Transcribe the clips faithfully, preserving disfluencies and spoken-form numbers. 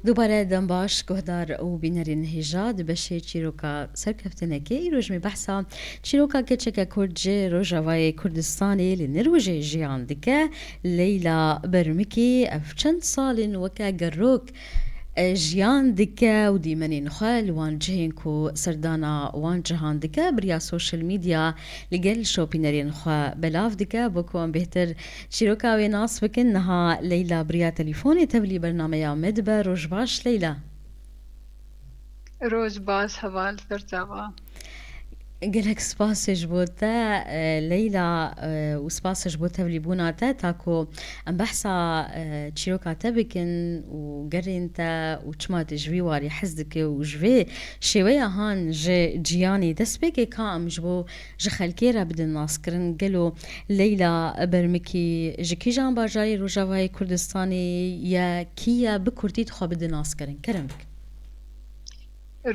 Dubare dem baş, guhdar û bînerên hêja. Di beşê çîroka serkeftinekê îroj me behsa çîroka keçeke Kurd ji Rojavayê Kurdistanê li Nirwêjê jiyan dike. Leyla Bermikî ev çend sal in weke gerok, e, jiyan dike û dîmenên xwe li wan cihên ku serdana wan cihan dike, bi riya sosyal medya li gel şopînerên xwe belav dike. Bo ku em bêhtir çîroka wê nas bikin, niha Leyla bi riya telîfonê tevlî bernameya me dibe. Roj baş Leyla. Roj baş, heval, ser çava. Gelek spas ji bo te, e, Leyla, e, û spas ji bo tevlîbûna te. Ta ku em behsa, e, çîroka te bikin û gerên te û çima tu ji vî warî hez dike û ji vê şêweya han ji ciyanê destpêkê, ka em ji bo ji xelkê re bidin naskirin. Gelo Leyla Bermikî ji kîjan bajarê Rojavayê Kurdistanê ye, kî ye, bi kurtî dixwe bidin naskirin? Kerem bikin.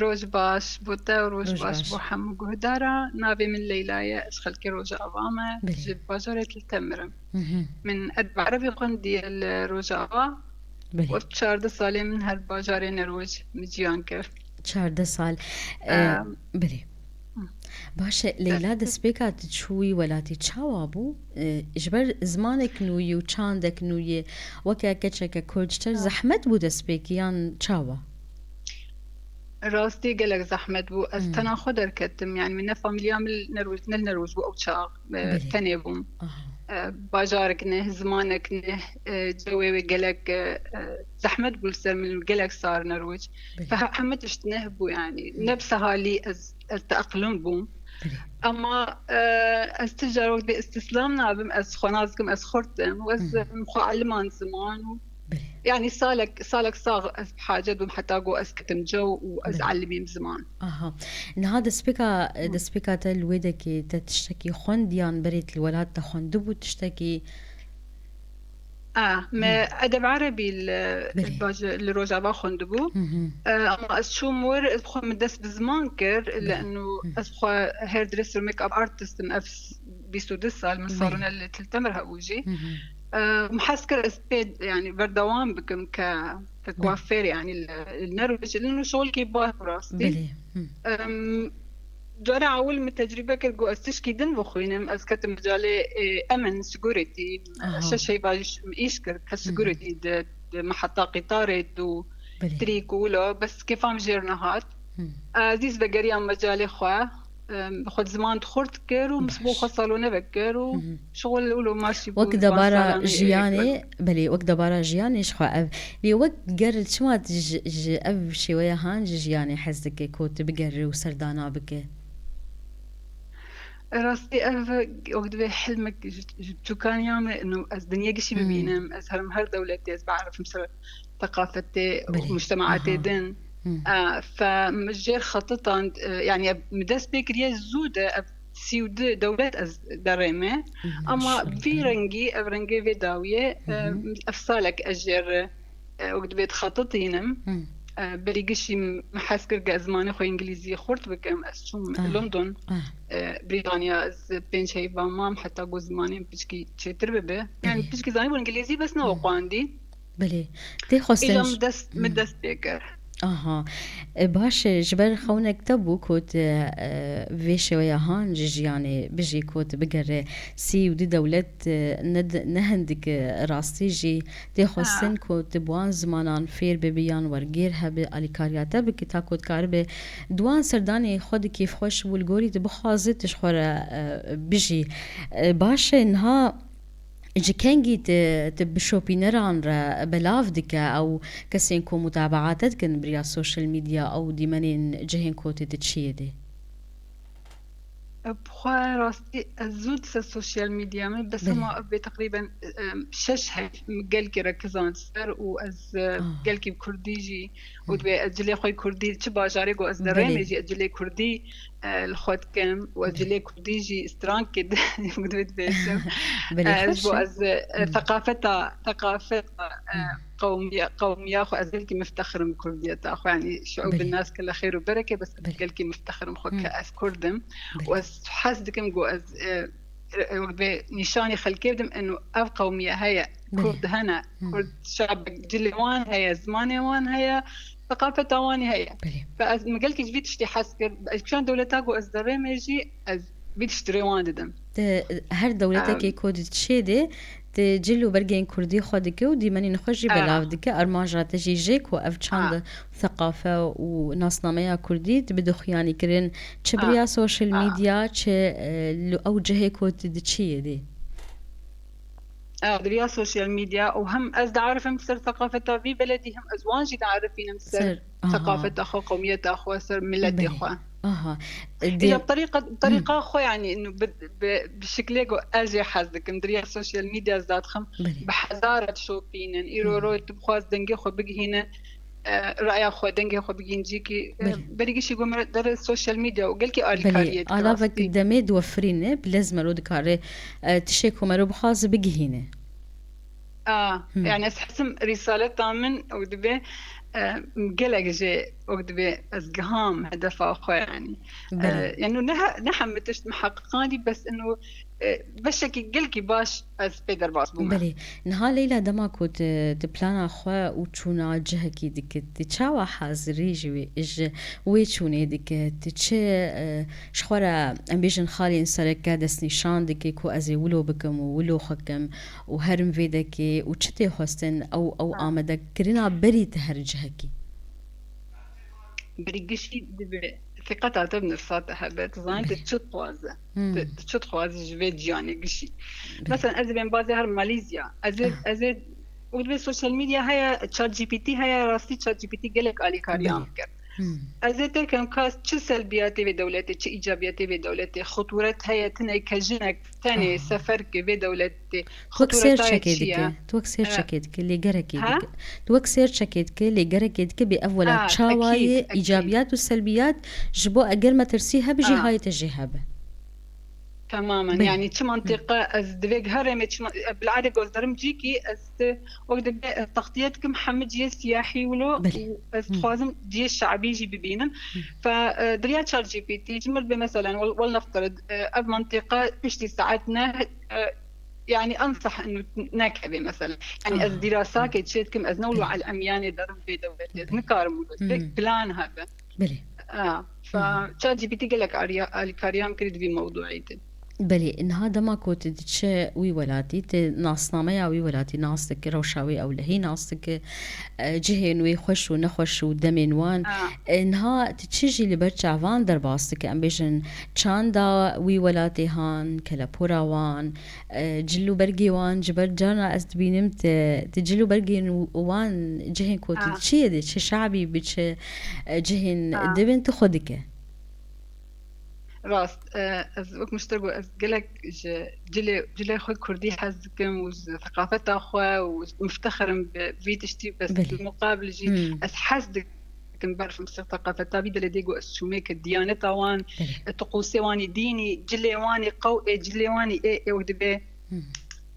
Roj baş bo te û roj Roj baş baş. bo hemû guhdara. Navê min Leyla ye, ez xelkê Rojava me, Belê. ji bajarê Til Temir im. Mhm. Min edeb erebî xwendiye li Rojava. Belê. Wek çardeh salê min her bajarê Nirwij min ciyan kir. Çardeh sal. Ee, Em, belê. Hı. Baş e, Leyla, Dest- destpêka tu çûyî welatî çawa bû? Ee, ji ber zimanek nû yî û çandek nû yî, weke keçeke Kurd, ji te Ha. zehmet bû destpêkî yan çawa? Rastî gelek zehmet bû. Ez Hmm. tena xwe derketim. Yani min ne familya min li Nerwij, ne li Nerwij bû ew çax. E, Belê. tenê bûm. Aha. E, bajarek ne, zimanek ne, e, cewê wê gelek, e, e, zehmet bû li ser min, gelek sar Nerwij. Belê. Fe-, heme tişt ne bû yani. Hmm. Ne bi sehalî ez, ez teeqlim bûm. Belê. Ama, e, ez ti carok dê îstîslam nabim, ez xwe nas dikim, ez xurt im. Û ez, Hmm. em, xwe eliman ziman û Belê. Yani salek, salek sax ez bi hacet bûm heta ku ez ketim cew û ez Belê. elimîm ziman. Aha. Niha destpêka, Hı. destpêka te li wê dekê te tiştekî xwend yan berê li welat te xwendibû tiştekî? Ah, me Hı. edeb erebî li, Belê. li baje-, li Rojava xwendibû. Hı hı. Eh, ama ez çûm wir, ez xwe min dest bi ziman kir, Belê. li enu Hı. ez xwe hairdresser, make-up artist im, ev s-, bîst û du sal min Belê. salone li Til Temir hebû jî. Hı hı. Em, hez kir ez pê, yani, berdewam bikim ke, ke Belê. kuafêr, yani, li, li Nerwêj, li şolkî baş rastî. Belê. Hı. Em, cara ewil min tecrûbe kir ku ez tişkî din bixwînim. Ez ketim mecalê, e, emin, security. Aha. Şeş heyva ji min îş kir, ke Hı hı. security di, di meheta qîtarê û Belê. trîk û wilo, bes kêfa min jêr nehat. Hı. Ez dîs vegeriyam mecalê xwe. Em, xwe ziman xurt kir û Baş. misbû xwe salone vekir û Hı hı. şixul û lo maşî bû Wek debara jiyanê, belê, wek debara jiyanê ji xwe ev. Lê wek ger çima tu ji, ji ev şêweya han ji jiyanê hez dike ku tu bigerî û serdana bike? Rastî ev wek divê hilmek ji, ji çûkaniya me, inu ez dinyê gişî Hı. bibînim, ez herim her dewletê, ez biarifim ser teqafetê û Belê. mujtemaatê Aha. din. Hı. E, fe min jêr xetitan, e, yani min dest pê kiriye zû de, ev sî û du dewlet ez derê me. Hı, Ama maşallah. vî rengî, ev rengê vê dawiyê, Hı hı. e, ev salek ez jêr, e, wek divê dixetitînim. Hı. E, berî gişî min hez kir ke ez zimanê xwe îngilîzî xurt bikim. Ez çûm Ah. London, Ah. e, Brîtanya, ez pênc heyva mam, heta ku zimanê min piçkî çêtir bibe. Yani Belê. piçkî zanîbû îngilîzî, bes ne Hı. xwendî. Belê. Tê xwestin Îja j-, min dest, min Hmm. dest pê kir. Aha. E, baş e, ji ber xewnek te bû ku tu, e, vê şêweya han ji jiyanê bijî ku tu bigere sî û du dewlet, e, ne di-, ne hindik, e, rastî jî tê xwestin Ha. ku tu bi wan zimanan fêr bibî yan wergêr hebe alîkariya te bike ta ku tu karibe di wan serdanê xwe di kêfxweş bû li gorî tu bixwaze tu ji xwe re, e, bijî. E, baş e, niha Ji kengî tu, tu bi şopîneran re belav dike ew kesên ku mutabaate dikin bi riya sosyal medya ew dîmenên cihên ku tu diçiyê de? Bi xwe rastî ez zû diser sosyal medya me, bes Belê. hema ev bê teqrîben, em, şeş heyv min gelkî re kizand ser û ez, e, Ah. gelkî bi kurdî jî û Hmm. divê ez cilê xwe kurdî, çi bajarê ku ez Belê. derême jî ez cilê kurdî e, li xwe dikim û ez Belê. cilê kurdî jî strankê di-, divê dibêjim. Belê, E, xweş ji bo e. ez, e, Hmm. teqafeta, teqafeta, e, Hmm. qewmiya, qewmiya xwe ez gelkî miftexir im kurdiyeta xwe. Yani şiûb Belê. nas ke li xêr û bereke, bes Belê. gelkî miftexir im xwe ke Hmm. ez kurd im. Belê. Û ez hez dikim ku ez, e, wek dibê nîşanî xelkê bidim, eno ev qewmiye heye, Kurd hene, Kurd şabek cilê wan heye, zimanê wan heye, seqafeta wan heye. Belê. Ve ez, min gelkî ji vî tiştî hez kir. Ez kîjan dewleta ku ez derême jî, ez vî tiştî rê wan didim. Di her dewletekê Em. ku diçê de, di cil û bergên kurdî xwe dike û dîmenên xwe jî Ah. belav dike. Armanca te jî jê ku ev çand Ah. seqafe û nasnameya kurdî dibe dixuyanîkirin, çi bi Ah. riya social Ah. media, çi, e, li ew cihê ku tu diçiyê dê. Ah, di riya social media û hem ez diarifim ser seqafeta vî beledî, hem ez wan jî diarifînim ser Ser, aha. seqafeta xwe, qewmiyeta xwe, ser miletê Belê. xwe. Aha. Îja Dê- bi terîqa, bi terîqa xwe, yanî, inu bi, bi, bi şiklê ku ez jê hez dikim, di riya social media ez dadixim, Belê. bi hezara dişopînin. Îro Hı. royê tu bixwaz dengê xwe bigihîne, e, raya xwe, dengê xwe bigihîn cîkî, e, Belê. berî gişî ku me re dere social media û gelkî Belê, alîkariyê dike ala vek rastî. demê diwefirîne, bi lez mero dikare, e, tişê ku mero bixwaze bigihîne. A, Hı. yani ez hesim rîsaleta min û dibê, e, gelek jê û dibê ez giham hedefa xwe yani. Belê. E, yani ne he-, ne hemî tişt miheqiqandî, bes inu, e, beşekî gelkî baş ez pê derbas bûme. Belê. Niha Leyla, dema ku tu, tu plana xwe û çûna cihekî dikit, tu çawa hazirî ji wê, ji wê çûnê dikit? Tu çi, e, ji xwe re, em bêjin, xalên sereke destnîşan dike ku ez ê wilo bikim û wilo xwe kim û herim vê dekê û çi tê xwestin ew, ew Ha. amadekirina berî ti her cihekî? Berî gişî dibe seqeta te bi nifsa te hebe, tu zanî tu Belê. çi dixwaze. Hmm. Tu, tu çi dixwazî ji vê ciyanê gişî. Belê. Mesela ez ê bên bazê her Malîzya. Ez ê, Ah. ez ê, û dibê social media heye, ChatGPT heye, rastî ChatGPT gelek alîkariyan Belê. bike. Hmm. Ez ê têkem ka çi selbiyatê vê dewletê, çi îcabiyatê vê dewletê, xutûret heye, tine ke jinek tenê Ah. sefer ke vê dewletê, Tu wek xutûretayê sêrçekê çi ye? dike, tu wek sêrçekê dike, lê gerekê Ha? dike. Tu wek sêrçekê dike, lê gerekê dike bê ev welat Ha, çawa ekîd, yê, ekîd. îcabiyat û selbiyat, ji bo eger metirsî hebe jî Ha. hayê te jê hebe. Tamamen. Belê. Yani çi Hı. mantiqa ez divê herêmê çi ma-, e, bil'adê gozderim cîkî ez te, wek dibê ez textiye dikim hemî cihê siyahî wilo Belê. û ez Hı. dixwazim cihê şabî jî bibînim. Hı. Fe, e, diriya ChatGPT ji mir dibê meselen wel, wel nefterid, e, ev mantiqa piştî saet ne, e, yani ensah inu nekevê meselen. Yani ez Aha. dirasakê çê dikim, ez ne wilo Belê. el emyanê derim vê dewletê. Ez Belê. nikarim wilo. Hı. Divê plan hebe. Belê. A, fa, Hı hı. ChatGPT gelek ariya-, alîkariya min kirî di vî mewduî de. Belê, niha dema ku tu diçe wî welatî, tu nasnameya wî welatî nas dike, rewşa wê ewlehî nas dike, e, cihên wê xweş û nexweş û demên wan. A. E, niha tu çi jî li ber çavan derbas dike, em bêjin çanda wî welatê han, kelepora wan, e, cil û bergê wan, ji ber carna ez dibînim te, tu cil û bergên wan cihên ku tu Ha. diçiyê de, çi şabî bi çi, e, cihên Ha. dibin tu xwe dike. Rast, e, ez wek min ji te got, ez gelek ji cilê, cilê xwe kurdî hez dikim û ji seqafeta xwe û miftexrim bi vî tiştî, bes Belê. bi muqabil jî Hmm. ez hez dikim. Dikim berfim ser teqafeta vî belediyê ku ez çûmê ke diyaneta wan, Belê. e, tiqûsê wan ê dînî, cilê wan ê qew-, ê cilê wan ê ê, ê wek dibê, Hı.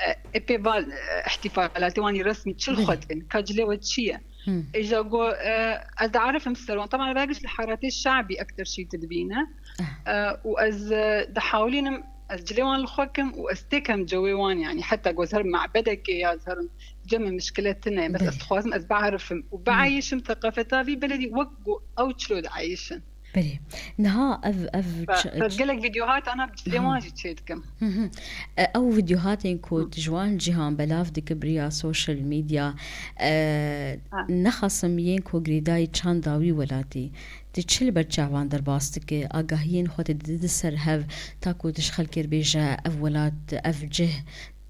e, ê pê val, e, îhtîfalatê wan ê resmî çil Belê. xwe dikin, ka cilê we çi ye? Hı. Ê ja go, e, ez diarifim ser wan. Taban, vegişt li haratê şabî ekter şî tu dibîne. Ah. E, û ez, e, dihawilînim, ez cilê wan li xwe kim û ez têkem cewê wan, yani heta ku ez herim mabedekê ya ez herim cemê mişkile tine, bes ez Belê. dixwazim ez biarifim û Hı. biayîşim teqafeta vî beledî wek ku ew çilo diayîşin. Belê. Niha ev, ev Fe-, ç-, ez ç-, gelek vîdyohat ana bi cilê Aha. wan jî çê dikim. Hı hı. E, ew vîdyohatên ku Hı. tu ji wan cihan belav dike bi riya social media, e, Ha. nexasim yên ku girêdayî çanda wî welatî, tu çi li ber çavan derbas dike, agahiyên xwe tu didî ser hev, ta ku tu ji xelkê re bêje, ev welat, ev cih,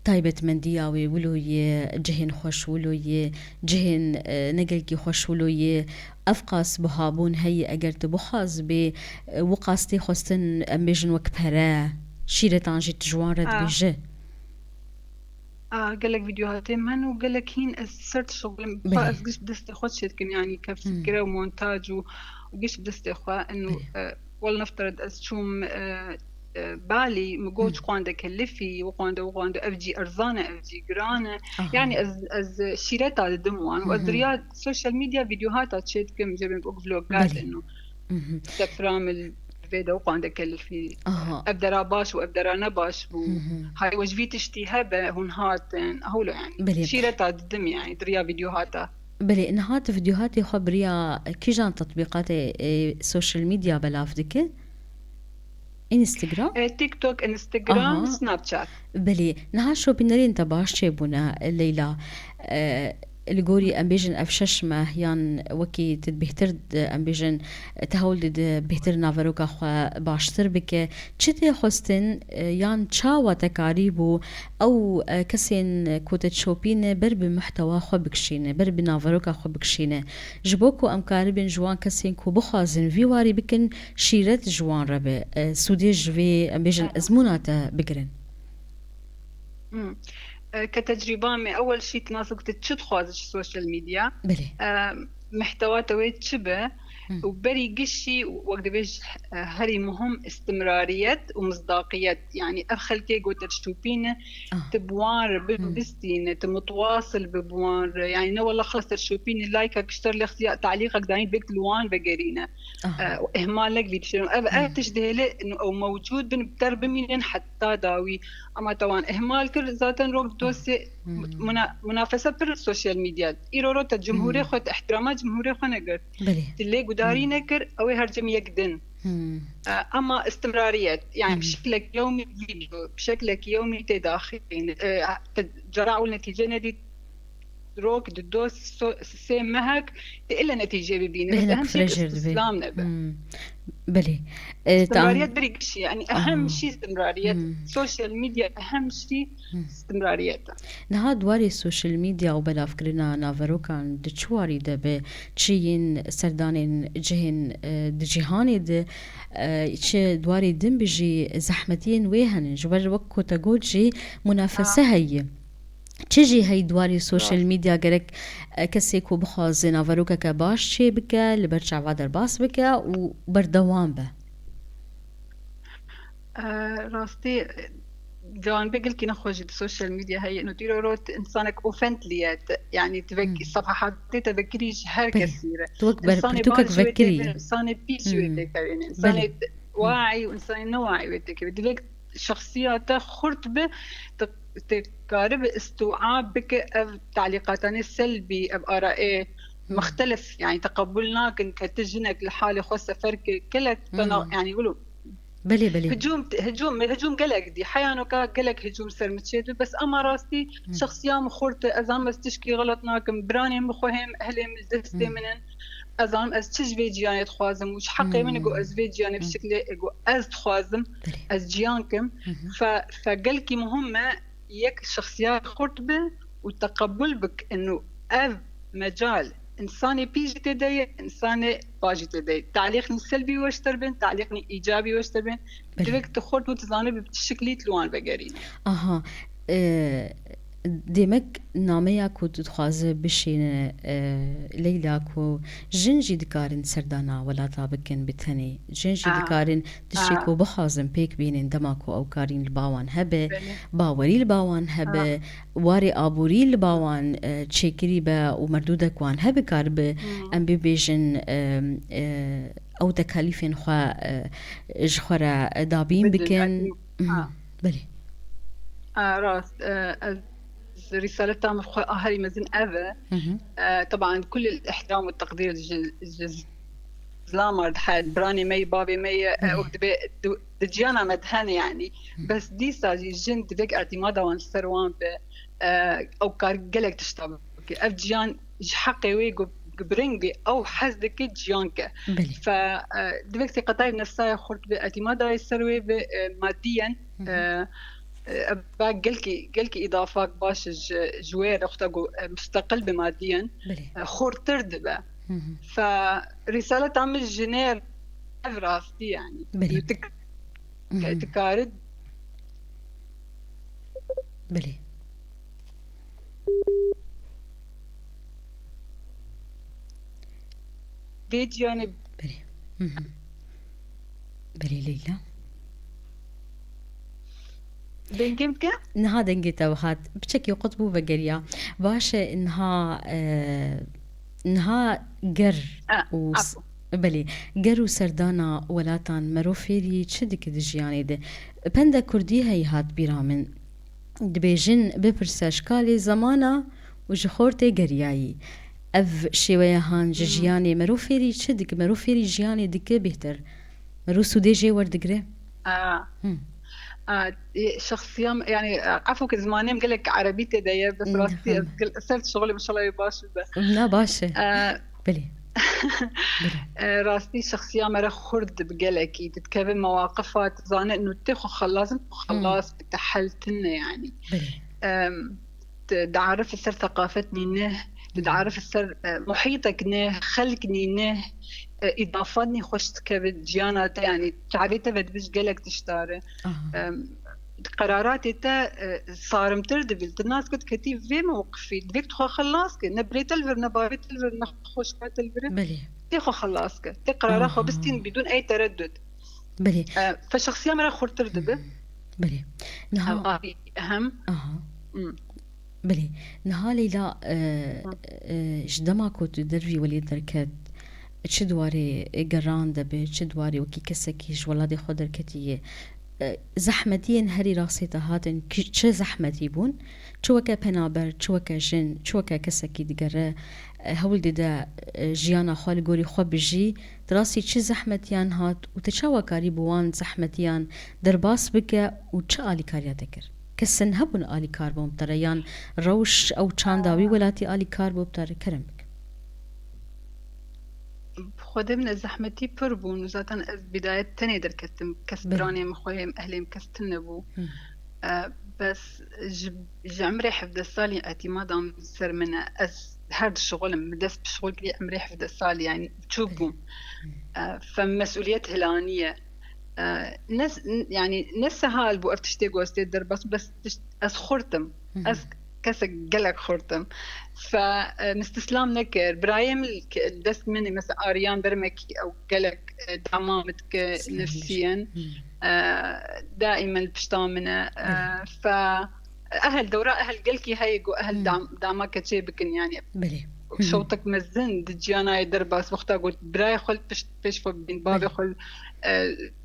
taybetmendiya wê wilo ye, cihên xweş wilo ye, cihên, e, ne gelkî xweş wilo ye. Ev qas buhabûn heye, eger tu bixwazibê, e, wi qas tê xwestin, em bêjin wek pere, şîretan jî tu ji wan re Ha. dibêje. A, gelek vîdyohatê min û gelek hîn ez ser dişixulim. Belê. Xwe ez giş bi destê xwe çêdikim, yanî kevsîkire Hmm. û montaj û, û giş bi destê xwe. Eno, Belê. e, wel neftered ez çûm, e, e, Balî, min got Hmm. çi qwande kelifî, û qwande, û qwande, ev cî erzan e, ev cî giran e. Aha. Yani ez, ez şîreta didim wan. Û ez Hı hı. diriya social media vîdyohata çêdikim, jê bin wek vlogger Belê. eno. Hı hı. Sefra min bê de û qande kelifî. Aha. Ev dera baş û ev dera ne baş bû. Hı hı. Hay we ji vî tiştî hebe, hûn hatin. Hewlo yani. Belê. Şîreta didim yani, di riya vîdeo hata. Belê, niha tu vîdyohatê xwe bi riya kîjan tetbîqatê, e, social media belav dike? Instagram? E, TikTok, Instagram, Aha. Snapchat. Belê, niha şopînerên te baş çêbûne, Leyla. E, li gorî, em bêjin, ev şeş meh yan wekî tu bêhtir di, em bêjin, tu hewl dide bêhtir naveroka xwe baştir bike. Çi tê xwestin, e, yan çawa te karîbû ew, e, kesên ku te dişopîne ber bi muhtewa xwe bikişîne, ber bi naveroka xwe bikişîne? Ji bo ku em karibin ji wan kesên ku bixwazin vî warî bikin, şîret ji wan re be, e, sûdê ji vê, em bêjin, Aha. ezmûna te bigirin? Hmm. E, ke tecrîba me, ewel şî tu nas ku tu çi dixwaze ji social media? Belê. E, muhtewa te wê çi be? Hmm. Û berî gişî, wek dibêj, e, herî muhim istimrariyet û misdaqiyet. Yani ev xelkê ku te dişopîne, Ah. tu bi wan re bi-, Hmm. bistîne, tu mutwasil bi bi wan re. Yani ne wela xelas te dişopîne, layka kişter lextiya, talîqek dayîn bêk li wan vegerîne. Aha. E, û ihmal nek vî tiştê. Ev, ev Hmm. tişt dihêle û ew mewcûd bin, bi ter bimînin heta dawî. Ama te wan ihmal kir, zaten rok Hmm. dosyê Hmm. muna-, munafese pir sosyal medya. Îro ro te cumhurê Hmm. xwe, te ihtirama cumhurê xwe negirt. Belê. Te lê gudarî Hmm. nekir, ew ê her cem yek din. Hmm. E, ama istimrariyet, yani Hmm. bi şeklek yewmî video, bi şeklek yewmî tê daxîn. E, te cara û netîce nedît, rok di do so-, sê mehek, te ile netîce bibîne. Bes Hinek ehem şî firejir dibe. istislam nebe. Hmm. Belê. E, ta- Istimrariyet berî gişî, yani ehem Aha. şî istimrariyet. Hmm. Sosyal medya ehem şî Hmm. istimrariyet e. Niha di warê sosyal medya û belavkirina naverokan di çi warî de be, çi yên serdanên cihên, e, di cîhanê de, e, çi di warê din be jî zehmetiyên wê hene. Ji ber wek ku te got jî munafese Ha. heye. Çi jî heye di warê sosyal Rast. medya gerek, e, kesê ku bixwaze naverokeke baş çê bike, li ber çava derbas bike û berdewam be. E, rastî, e, ciwanbê gelkî nexweş jî di sosyal medya heye. Û dîro rot insanek ofentliye, te, yani tu vek-, Hmm. sefehatê te vekirî ji her Belê. kesî re. Tu wek ber-, İnsanê pirtûkek baş jî wê vekirî. têkevin, insanê pîs jî wê Hmm. têkevin, Belê. insanê Hmm. waî û insanê newaî wê têkevin. Divek şexsiya te xurt bi, te, te karibe istiwa bike ev talîqatanê selbî, ev arayê Hmm. mixtelif, yani te qebûl nakin ke tu jinek li halê xwe sefer ke, gelek te na-, Hmm. yani wilo Belê, belê. Hicûm, hicûm, hicûm gelek dî. Heya noka gelek hicûm ser min çêdibû. Bes ama rastî Hmm. şexsiya min xurt e. Ez zanim ez tişkî xelet nakim. Biranên min xwe hêm, ehlê min li destê Hmm. min in. Ez zanim ez çi ji vê ciyanê dixwazim û ji heqê min e ku Hmm. ez vê ciyanê bi Hmm. şeklê ku ez dixwazim, Belê. ez ciyan kim. Hı hı. Fe, fe gelkî muhim me yek şexsiya xurt be û teqebûl bik inu ev mecal insanê pî jî tê de ye, insanê pa jî tê de ye. Talîqnî selbî weştir bin, talîqnî îcabî weştir bin. Belê. Divek tu xurt û tu zanibî bi çi şiklî tu li wan vegerîne. Aha. E, demek nameya ku tu dixwaze bişîne, e, Leyla, ku jin jî dikarin serdana welata bikin bi tenê. Jin jî Aha. dikarin tiştê Aha. ku bixwazin pêk bînin dema ku ew karîn li ba wan hebe, Belê. bawerî li ba wan hebe, Aha. warê aborî li ba wan, e, çêkirî be û merdûdek wan hebe, karibe Hmm. em bibêjin, e, e, ew tekalîfên xwe, e, ji xwe re dabîn Bidin, bikin. ekin. Hmm, Ha. Belê. A, rast. E, ez rîsaleta min xwe a herî mezin ev e. Hı hı. E, teban kul îhtiram û teqdîr ji, ji zilama re dihe, biranê me yê, bavê me yê, e, Belê. wek dibe di, di ciyana me de hene yani. Hı. Bes dîsa jî jin divek îtîmada wan li ser wan be, e, ew kar gelek tişta bike. Ev ciyan ji heqê wê ku, ku bi rengê ew hez dike ciyan ke. Belê. Fe, e, divek sêqetayê nefsaya xurt be, îtîmada wê ser wê be, e, madiyen, Hı hı. e, e, ev ba gelkî, gelkî îdafak baş e ji, ji wê re xwe ku, e, musteqil be madiyen, Belê. e, xurtir dibe. Hı hı. Fe rîsaleta min jinê ev rastî yani. Belê. Tu, Hı hı. tu karit Belê. Vê ciyanê Belê. Hı hı. Belê Leyla. Dengê min dike? Niha dengê te hat. Piçekî qut bû vegeriya. Baş e, niha, e, niha ger A, û s-, apo. Belê, ger û serdana welatan mero fêrî çi dike di jiyanê de? Penda kurdî heyî hat bîra min. Dibêjin, bipirse ji kalê zemana û ji xortê geriyayî. Ev şêweya han ji Hmm. jiyanê mero fêrî çi dike? Mero fêrî jiyanê dike bêhtir. Mero sûdê jê werdigire? Aa. Hmm. Aa, e, şexsiya me, yani, e, efû ke zimanê min gelek erebî tê de ye, bes Hmm, rastî ez hmm. gel-, ser şixulê min, inşallah wê baş bibe. Na baş e. Aa, Belê. Belê. E, rastî şexsiya me re xurt dibe gelekî. Dikeve mewaqifa, dizane inu tê xwe xelas, xwe Hmm. xelas bike, hel tune yani. Belê. Em, di, diarif ser seqafet nîne, di, Hmm. diarif ser, e, muhîtek ne, xelk nîne, e, îdafa nî xweş dikeve ciyana te, yani çavê te vedibij gelek tiştare. Aha. Em, qeraratê te, e, sarimtir dibî. Tu nas ku diketî vê mewqifî, divê tu xwe xelas ke. Ne birê te li vir, ne bavê te li vir, ne xweşka te li vir. Belê. Tê xwe xelas ke. Tê qerara xwe Aha. bistîn bidûn ey tereddud. Belê. E, fe şexsiya me re xurtir dibe. Hmm. Belê. Niha Ev a-, ehem. Aha. Hmm. Belê. Niha Leyla, e, Hı. e, ji dema ku tu dervî welê derket, çi di warê geran de be, çi di warê wekî kesekî ji welatê xwe derketiye, e, zehmetiyên herî rastê te hatin, ki-, çi zehmetî bûn? Çi weke penaber, çi weke jin, çi weke kesekî digere, e, hewl dide, e, jiyana xwe li gorî xwe bijî, di rastî çi zehmetiyan hat û te çawa karî bi wan zehmetiyan derbas bike û çi alîkariya te kir? Kesin hebûn alîkar bûn bi te re yan rewş ew çanda wî welatî alîkar bû bi te re? Kerem bike. Bi xwedê min ez zehmetî pir bûn. Zaten ez bidayet tenê derketim. Kes Belê. biranê min xweyê min, ehlê min kes tune bû. Hı. E, bes ji, ji emrê hevdeh salî etîmada min ser min e. Ez her dişixulim. Min dest bi şixul kirî emrê hevdeh salî, yani çûk Belê. bûm. Hı. E, fe mesuliyet hilaniye. E, ne, yani ne sehal bû ev tiştê ku ez tê derbas, bes tişt, ez xurt im. Hı hı. Ez kesek gelek xurt im. Fe, e, min îstîslam nekir. Birayê min li ke-, dest min e, mesela Aryan Bermekî, ew gelek, e, dama min dike Sihir. nefsiyen. Hı. E, daîmen li pişta min e. E, Belê. Fe, ehel, dewra ehel gelkî heye ku ehel Hı. dam-, dama keçê bikin, yani. Belê. Hı hı. Şewtek mezin di ciyana ye derbas, wexta got birayê xwe li pişt pêş xwe bibîn, bavê Belê. xwe, e,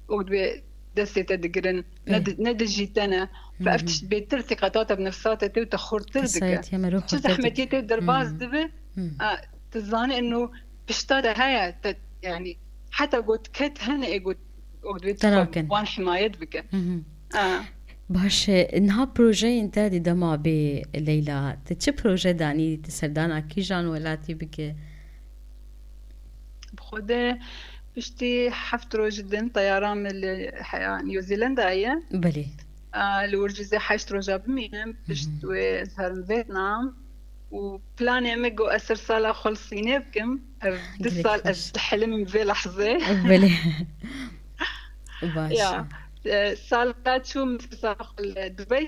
wek dibê destê te digirin, ne Belê. di, ne dijî te ne. Hı Fe ev hı. tişt bêtir sîqeta te bi nefsa te tê û te xurtir dike. Kesayetiya me rû Çi xurtir zehmetiyê dike. tê derbas Hı. dibe, Hı. a, tu zanî inu pişta te heye, te, yani, heta got ket hene ê got, wek dibê tu Te xwe nakin. wan himayet bike. Hı hı. A. Baş e, niha projeyên te di dema bê Leyla, tu çi proje danî, tu serdana kîjan welatî bike? Bi Xwedê piştî heft roj din teyara min li heya New Zealandayê. Belê. A, li wir jî zê heşt roja bimînim, pişt Hı hı. wê ez herim Vietnam. Û planê min got ez ser sala xwe li Sînê bikim. Ev du Gelek sal ez xweş. dihelimim vê lehzê. Belê. Baş Ya, e. e, sala çûm ser sala xwe li Dubey,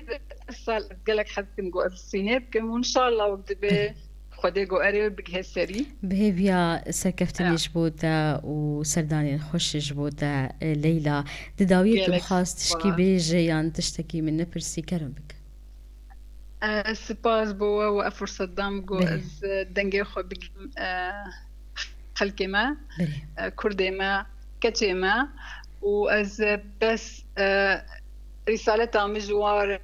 ev sal ez gelek hez dikim got ez li Sînê bikim û inşallah wek dibe Belê. Xwedê got erê wê bigihê serî. Bi hêviya serkeftinê Ya. ji bo te û serdanên xweş ji bo te, e, Leyla. Di dawiyê tu Gelek bixwast tişkî spas. bêje yan tiştekî min nepirsî, kerem bike. E, spas bo we û ev firset da min got Belê. ez, e, dengê xwe bigihim, e, xelkê me, Belê. e, kurdê me, keçê me û ez, e, bes, e, rîsaleta min ji wan re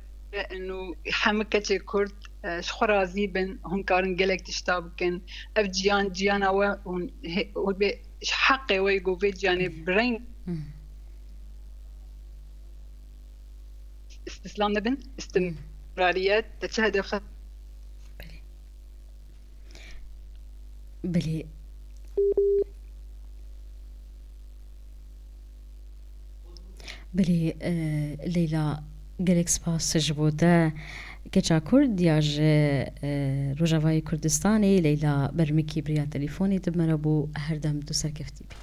inu hemû keçê kurd, e, ji xwe razî bin, hûn karin gelek tişta bikin. Ev ciyan, ciyana we hûn hê-, hûn bê ji heqê we yê ku vê ciyanê Belê. bi reng Hı. istislam nebin, Hı. istimrariyet, te çi hedef xe- Belê. Belê. Belê, e, Leyla, gelek spas ji bo te. Keça Kurd ya ji, e, Rojavayê Kurdistanê, Leyla Bermikî bi riya telefonê di me re bû. Her dem tu serkeftî bî.